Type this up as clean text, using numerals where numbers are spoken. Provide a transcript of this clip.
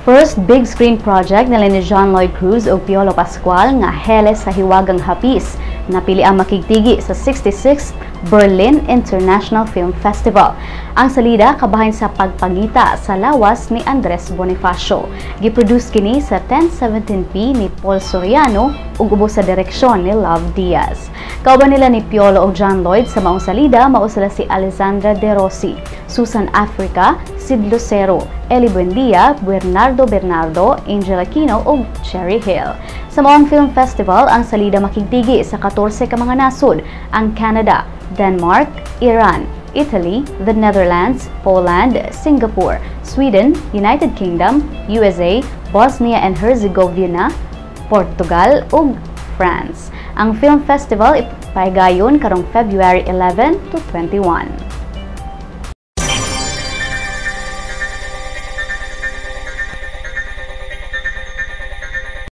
First big screen project nila ni John Lloyd Cruz ug Piolo Pascual nga Hele sa Hiwagang Hapis napili ang makigtigi sa 66th Berlin International Film Festival. Ang salida kabahin sa pagpangita sa lawas ni Andres Bonifacio. Giproduce kini sa 1017P ni Paul Soriano ug ubos sa direksyon ni Lav Diaz. Kauban nila ni Piolo ug John Lloyd sa maong salida mao sila si Alessandra De Rossi, Susan Africa, Sid Lucero, Ely Buendia, Bernardo Bernardo, Angel Aquino ug Cherie Gil. Sa maong film festival, ang salida makigtigi sa 14 ka mga nasod: ang Canada, Denmark, Iran, Italy, the Netherlands, Poland, Singapore, Sweden, United Kingdom, USA, Bosnia and Herzegovina, Portugal ug France. Ang film festival ipahigayon karong February 11 to 21.